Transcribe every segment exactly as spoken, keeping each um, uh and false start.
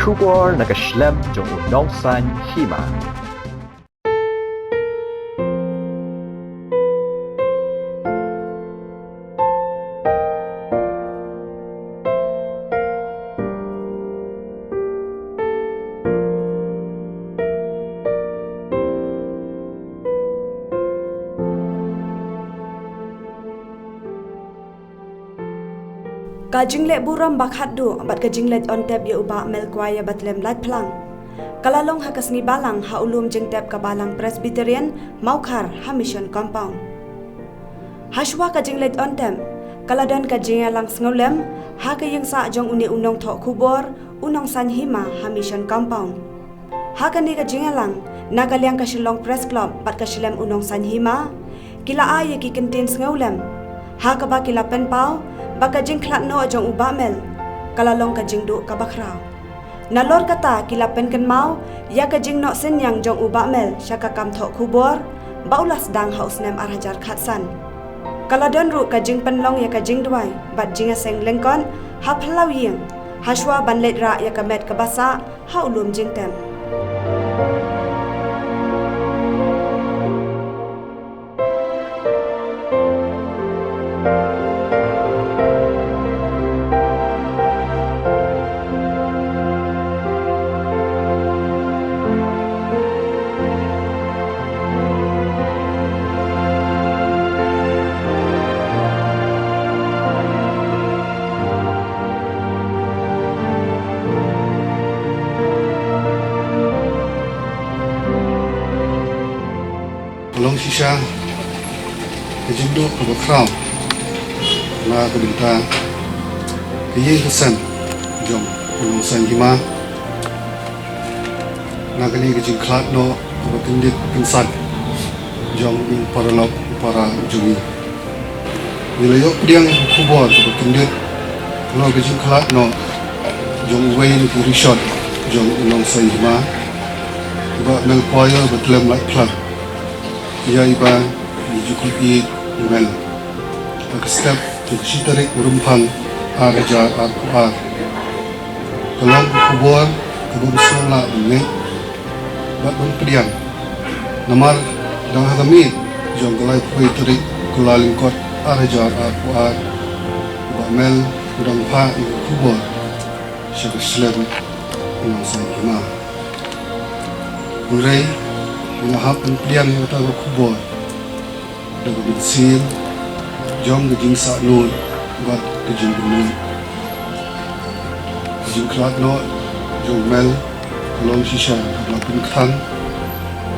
Khubor na ka shlem jong u nongsan hima. Ka jingleh burom ba khatduh bad ka jingleit on tep ïa u Bah Mel Kwai ïa Batlem Lait Phlang ka la long ha ka sngi Balang ha u lum jingtep ka Balang Presbyterian Mawkhar ha Mission Compound. Hashwa ka jingleit on tep ka la don ka jingïalang sngewlem ha ka ïingsah jong une u nongthoh khubor u nongsan hima ha Mission Compound. Ha kane ka jingïalang na ka liang ka Shillong Press Club bad ka shlem u nongsan hima ki la ai ïa ki kyntien sngewlem ha kaba ki la pynpaw ba ka jingkhlad noh jong u Bah Mel ka la long ka jingduh kaba khraw. Nalor kata ki la pynkynmaw ïa ka jingnoh synñiang jong u Bah Mel sha ka kam thoh khubor ba u la sdang ha u snem ar hajar khatsan. Ka la don ruh ka jingpynlong ïa ka jingduwai bad jingïaseng lyngkot ha phyllaw ïing hashwa ban leit rah ïa ka met kaba sah ha u lum jingtep. Ka long shisha ka jingduh kaba khraw na ka bynta ka ïing ka sem jong u nongsan hima na kane ka jingkhlad noh kaba kyndit kynsan jong u paralok u para jong ngi. Ngi la ïoh pdiang ïa ka khubor kaba kyndit halor ka jingkhlad noh jong uwei na ki rishot jong u nongsan hima, u Bah Mel Kwai ïa Batlem Lait Phlang, ïa iba ngi ju kut ïeit u Mel, ha ka step jong ka shi tarik u Rymphang ar hajar arphew ar. Ka long ka khubor kaba ym sngewlah ban ngeit bad ban pdiang. Namar dang ha ka miet jong ka laiphew wei tarik u Kyllalyngkot ar hajar arphew ar, u Bah Mel u dang phah ïa ka khubor sha ka shlem u nongsan hima. Hynrei ngi la hap ban pdiang ïa kata ka khubor da ka mynsiem jong ka jingsahnud bad ka jingmut. Ka jingkhlad noh jong u Mel ka long shisha kaba la pynkhlaiñ,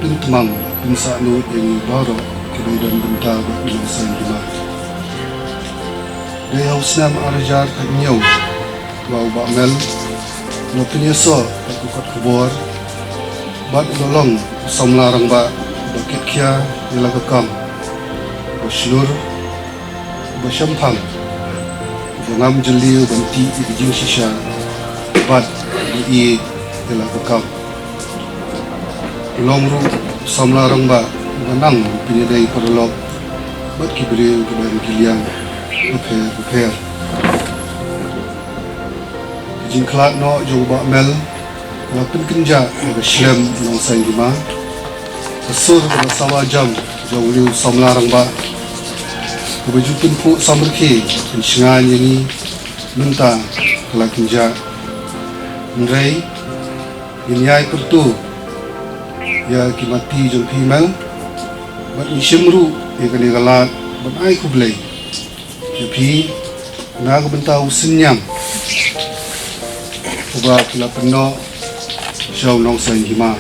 pyntmang, pynsahnud ïa ngi baroh kiba ïadon bynta bad u nongsan hima. Dei ha u snem ar hajar khathynñiew ba u Bah Mel u la pynïasoh bad ka kot khubor bad u la long u samla rangbah uba kit khia ïa la ka kam, uba shlur, uba shemphang, uba ngam jylliew ban tih ïa ka jingshisha bad uba ïeit ïa la ka kam. U long ruh u samla rangbah uba nang pynïadei paralok bad ki briew kiba na ki liang bapher bapher. Ka jingkhlad noh jong u Bah Mel ka la pynkynjah ïa ka shlem u nongsan hima. Ka sur kaba sawa jam jong une u samla rangbah kaba ju pynphuh samrkhie pynshngaiñ ïa ngi mynta ka la kynjah. Hynrei ngin ïai pyrto ïa ki matti jong phi Mel bad ngi shim ruh ïa kane ka lad ban ai khublei ïa phi na ka bynta u synñiang uba phi la pynnoh sha u nongsan hima.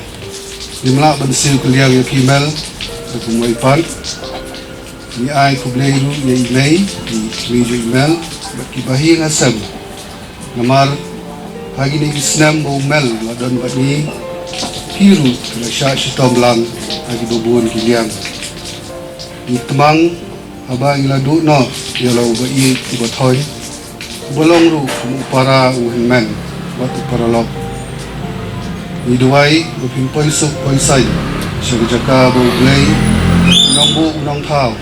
Ngim lah ban siew kylliang ïa phi Mel da kumwei pat. Ngi ai khublei ruh ïa i mei, i mei jong i Mel bad ki bahaïing hasem. Namar ha kine ki snem ba u Mel u la don bad ngi, phi ruh phi la shah shitom lang ha kiba bun ki liang. Ngi tmang haba ngi la duh noh ïa la uba ïeit uba thoiñ, uba long ruh kum u para u hynmen bad u paralok. Ngi duwai ba phin poi suk poi saiñ sha ka jaka ba U Blei, u nongbuh u nongthaw,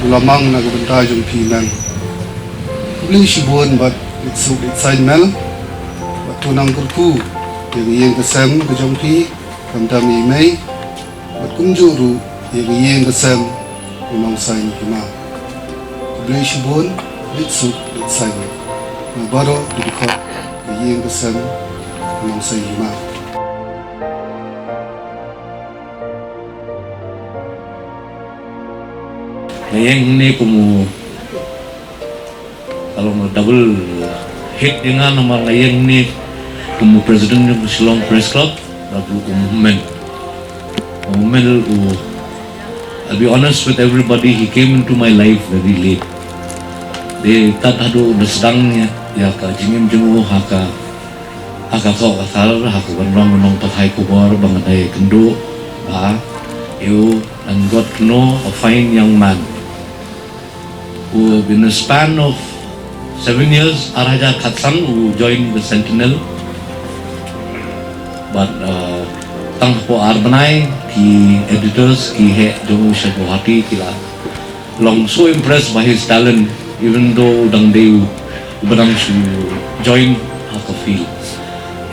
u la mang na ka bynta jong phi Mel. Khublei shibun bad leit suk leit saiñ Mel, bad to nang kyrkhu ïa ka ïing ka sem ka jong phi, khamtam ïa i mei, bad kumjuh ruh ïa ka ïing ka sem u nongsaiñ hima. Khublei shibun, leit suk leit saiñ. Nga baroh ki dkhot ka ïing ka sem u nongsaiñ hima. Nga ïeng hangne kum u, ka long double hit ïa nga namar nga ïeng hangne kum u president jong ka Shillong Press Club, bad ruh kum u hynmen. U hynmen u, I'll be honest with everybody, he came into my life very late. Te tad haduh da sdang ïa, ïa ka jingim jong u ha ka, ha ka kok ka thar, ha ka wanrong u nongpathai khubor ba nga dei kynduh ba ïa u, and got to know a fine young man who, in a span of seven years, ar hajar khatsan, u join the Sentinel. But, uh, tang hapoh ar bnai, ki editors, ki heh jong u sha Guwahati, ki la long so impressed by his talent, even though dang dei u ba dang shu join ha ka field.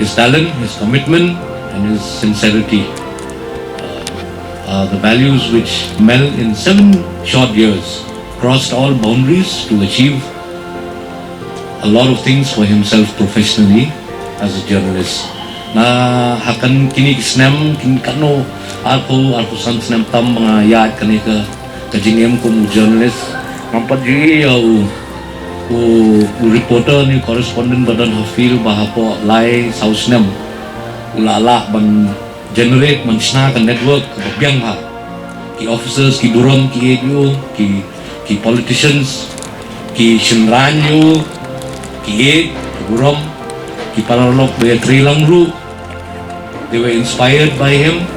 His talent, his commitment, and his sincerity, uh, are the values which Mel, in seven short years, crossed all boundaries to achieve a lot of things for himself professionally as a journalist. Na ha kane kine ki snem, kin katno, arphew, arphew san snem tam ba nga ïaid kane ka, ka jingim kum u journalist. Ngam pat ju ïohi ïa u, u, u reporter ne correspondent ba don ha field ba hapoh lai saw snem u la lah ban generate, ban shna ka network kaba biang bha. Ki officers ki burom ki ïeit ïa u, ki, ki politicians ki shynrang ïa u, ki ïeit, ki burom, ki paralok ba ïatrei lang ruh, they were inspired by him.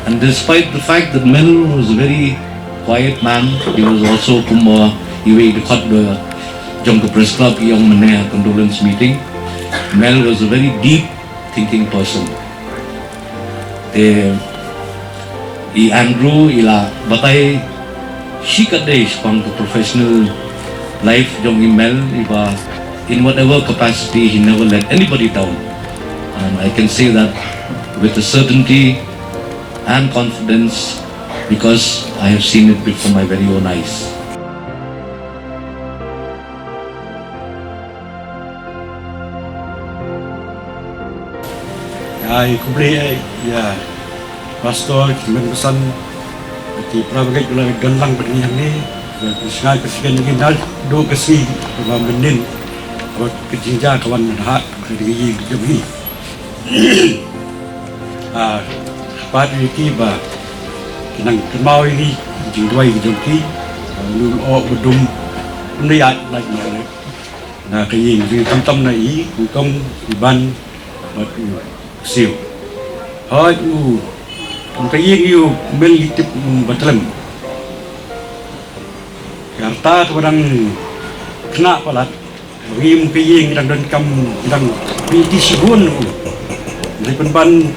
And despite the fact that Mel was a very quiet man, he was also, kumba iwei i dkhot ba jong ka press club i ong mynne ha condolence meeting, Mel was a very deep thinking person. Te i Andrew i la batai shikatdei shaphang ka professional life jong i Mel, i ba in whatever capacity he never let anybody down. And I can say that with a certainty and confidence because I have seen it before my very own eyes. Ai, khublei ïa Pastor, ki hynmen ki san, ki para bangeit ba la don lang bad ngi hangne, ïa ki shngain ka sien ngi naduh ka sngi kaba mynnin, kaba ka jingjia ka wan ha ka ïing jong ngi. Ah, pat ïa ki ba ki nang kynmaw ïa ngi, ki jingduwai ki jong ki, ah, u lum oh u dum, um ne ïaid lait noh lait na ka ïing, ki khamtam na i Kongkong, i Ban bad u Ksiew. Hooid u, kum ka ïing u Mel ngi tip, um, ba tlem. Ka rta kaba dang khynnah palat, ba ngi, um, ka ïing ngi dang donkam, ngi dang mih ti shibun u. Ngi pynban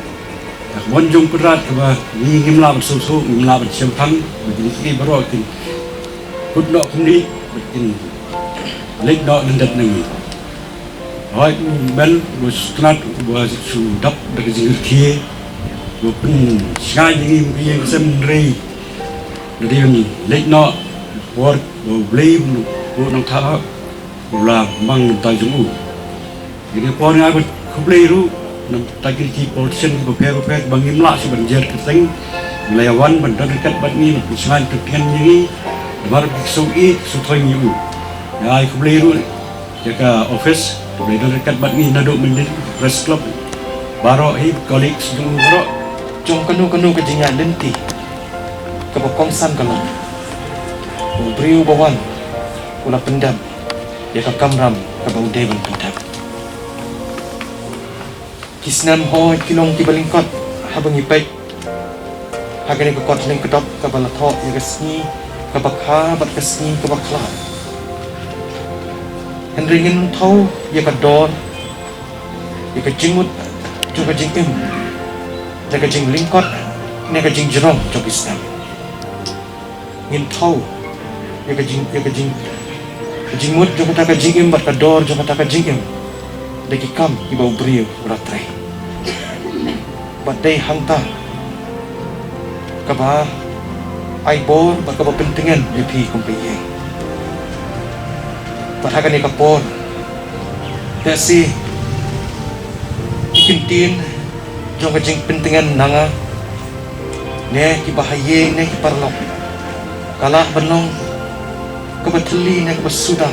ka mon jong Kynrad kaba ngi ngim lah ban sngewthuh, ngim lah ban shemphang, ba ngi ki baroh kin kut noh kumne, ba kin leit noh lyndet na ngi. Hooid u Mel u sngewtynnat, u shu dap da ka jingkyrkieh, u pynshngaiñ ïa ngi, ïa ka ïing ka sem, hynrei lada ïa leit noh por ba U Blei u Nongthaw u la mang bynta jong u. Ïa kane por nga kwah khublei ruh na bynta ki politician kiba pher bapher ba ngim lah shuh ban jer kyrteng, ngi la ïa wan ban don ryngkat bad ngi, ban pynshngaiñ pyntieng ïa ngi namar ki ksew ïeit, ki ksew thoiñ ïa u. Nga ai khublei ruh ïa ka office ba don ryngkat bad ngi naduh mynnin, Press Club baroh hi, colleagues jong u baroh. Jong kano kano ka jingïaid lynti kaba kongsan ka long, u briew uba wan u la pyndep ïa ka kamram kaba u dei ban pyndep. Ki snem hooid ki long kiba lyngkot haba ngi peit ha kane ka kot lyngkdop kaba la thoh ïa ka sngi kaba kha bad ka sngi kaba khlad. Hynrei ngin ym thew ïa ka dor, ïa ka jingmut jong ka jingim, ne ka jinglyngkot, ne ka jingjrong jong ki snem. Ngin thew ïa ka jing, ïa ka jing, ka jingmut jong kata ka jingim bad ka dor jong kata ka jingim da ki kam kiba u briew u la trei. Bad dei hangta kaba ai bor bad kaba pyntngen ïa phi kum ka ïing. Bad ha kane ka por, te shi ki ktien jong ka jingpyntngen na nga ne kiba ha ïing ne ki paralok, ka lah ban long kaba thylli ne kaba suda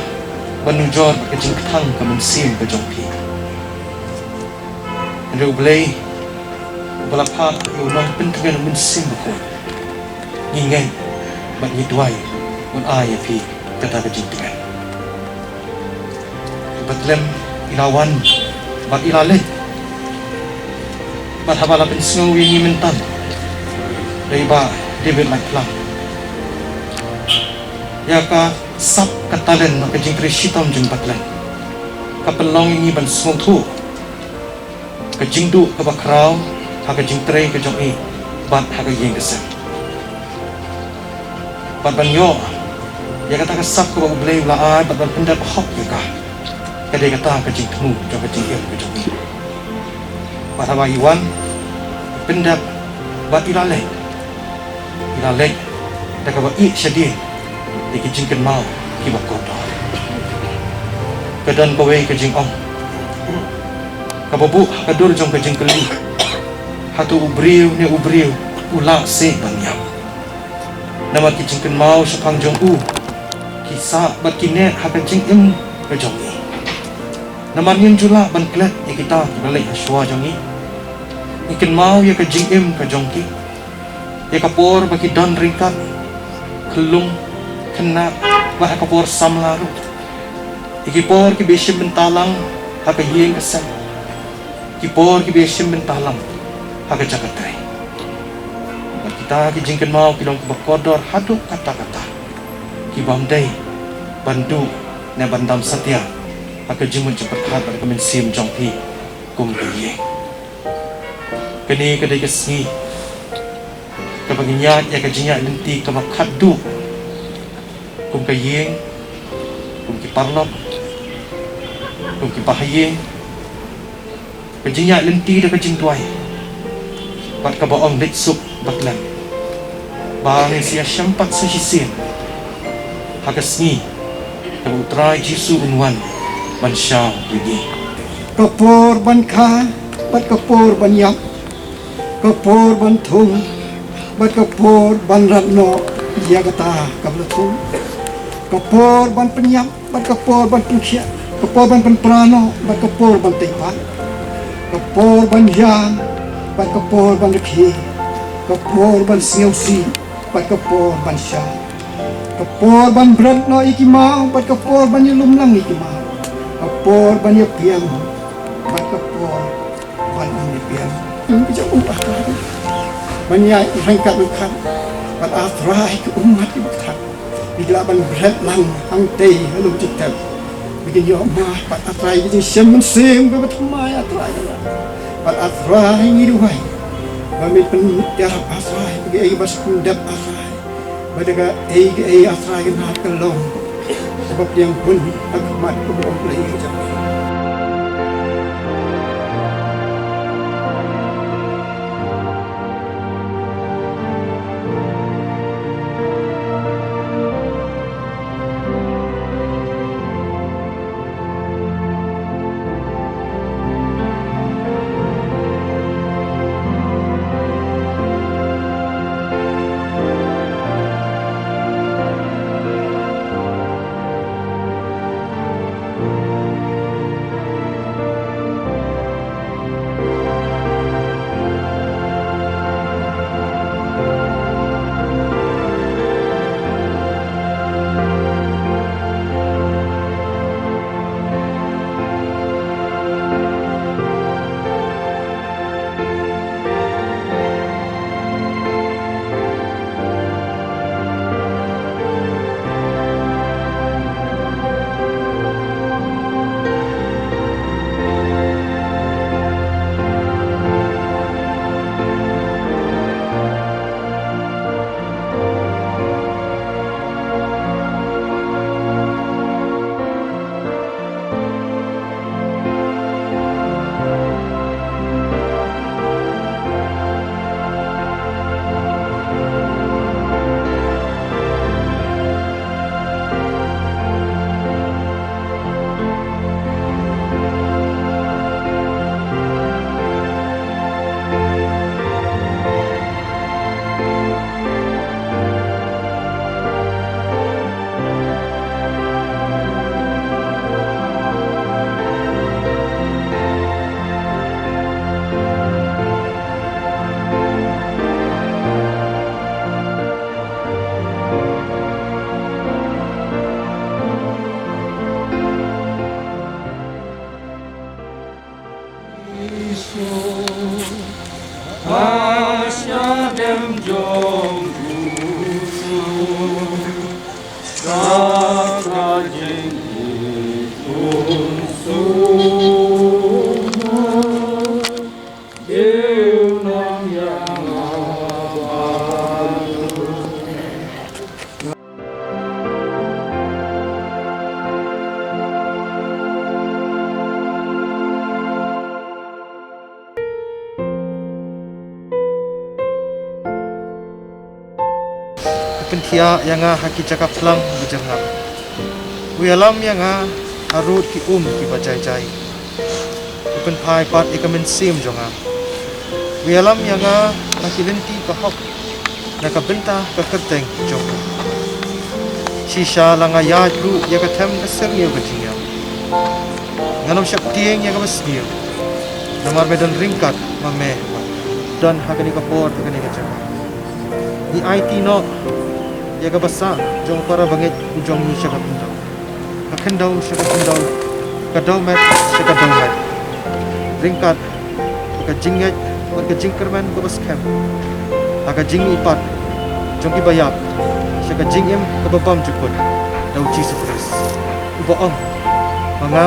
ban nujor bad ka jingkthang ka mynsiem ka jong phi. Hynrei U Blei uba la phah ïa u nongpyntngen u Mynsiem Bakhuid, ngi ngeit bad ngi duwai un ai ïa phi kata ka jingtngen. Bethlehem i la wan bad i la leit. Bad haba la pynsngew ïa ngi mynta da i Bah David Laitphlang, ïa ka sap ka talent bad ka jingtrei shitom jong Bethlehem ka pynlong ïa ngi ban sngewthuh ka jingduh kaba khraw ha ka jingtrei ka jong i bad ha ka ïing ka sem. Bad ban ïoh ïa kata ka sap kaba U Blei u la ai bad ban pyndep hok ïa ka, ka dei kata ka jingthmu jong ka jingim ka jong i. Bad haba i wan pyndep bad i la leit, i la leit da kaba ïeh shadien ïa ki jingkynmaw kiba kordor. Ka don kawei ka jingong kaba buh ha ka dur jong ka jingkylli, hato u briew ne u briew u lah seh ban ïap? Namar ki jingkynmaw shaphang jong u ki sah bad ki neh ha ka jingim ka jong ngi. Namar ngim ju lah ban klet ïa kita kiba leit ha shuwa jong ngi. Ngi kynmaw ïa ka jingim ka jong ki, ïa ka por ba ki don ryngkat, khyllung, khynnah, bad ha ka por samla ruh, ïa ki por kiba shim bynta lang ha ka ïing ka sem, ki por kiba shim bynta lang ha ka jaka trei. Bad kita ki jingkynmaw ki long kiba kordor haduh katta katta, ki bym dei ban duh ne ban dam satia ha ka jingmut jingpyrkhat bad ka mynsiem jong phi kum ka ïing. Kane ka dei ka sngi kaba ngin ïaid ïa ka jingïaid lynti kaba khatduh kum ka ïing, kum ki paralok, kum ki bahaïing. Ka jingïaid lynti da ka jingduwai bad kaba ong, leit suk Bethlehem, ba ngin sa ïashem pat sa shisien ha ka sngi kaba U Trai Jisu un wan ban shaw ïa ngi. Ka por ban kha bad ka por ban ïap, ka por ban thung bad ka por ban rat noh ïa kata kaba la thung, ka por ban pynïap bad ka por ban pynkhiah, ka por ban pynpra noh bad ka por ban tei pat, ka por ban ïam bad ka por ban rkhie, ka por ban sngewsih bad ka por ban shai, ka por ban bret noh ïa ki maw bad ka por ban ïalum lang ïa ki maw, ka por ban ïapiang bad ka por ban ym ïapiang. Ïa ka jong u, ah Trai, ban ïaid ryngkat ryngkat bad, ah Trai, ka ummat kiba kthang, ba ki lah ban bret lang hangtei ha lum jingtep, ba kin ïoh mad pat, ah Trai, ka jingshem mynsiem kaba thymmai, ah Trai. Bad, ah Trai, ngi duwai ba men pynïarap, ah Trai, ba kaei kaba shu pyndep, ah Trai, bad da kaei kaei, ah Trai, ka nat ka long kaba pdiang hun ha khmat U Blei ka jong ngi. Pynthiah ïa nga ha ki jaka phlang ba jyrngam. Ïalam ïa nga harud ki um kiba jai jai. Pynphai pat ïa ka mynsiem jong nga. Ïalam ïa nga ha ki lynti bahok na ka bynta ka kyrteng jong u. Shisha la nga ïaid ruh ïa ka them ka syrngiew ka jingïap, ngan ym sheptieng ïa kaba sniew, namar me don ryngkat ma me. Don ha kane ka por, ha kane ka jaka. Ngi aiti noh ïa kaba sah jong para bangeit u jong ngi sha ka khyndew, ka khyndew sha ka khyndew, ka dewmet sha ka dewmet, ryngkat ka jingngeit bad ka jingkyrmen kaba skhem, ha ka jingmihpat jong kiba ïap sha ka jingim kaba bymjukut da u Jisu Khrist, uba ong, ma nga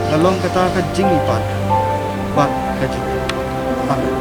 nga long kata ka jingmihpat bad ka jingim. Amen.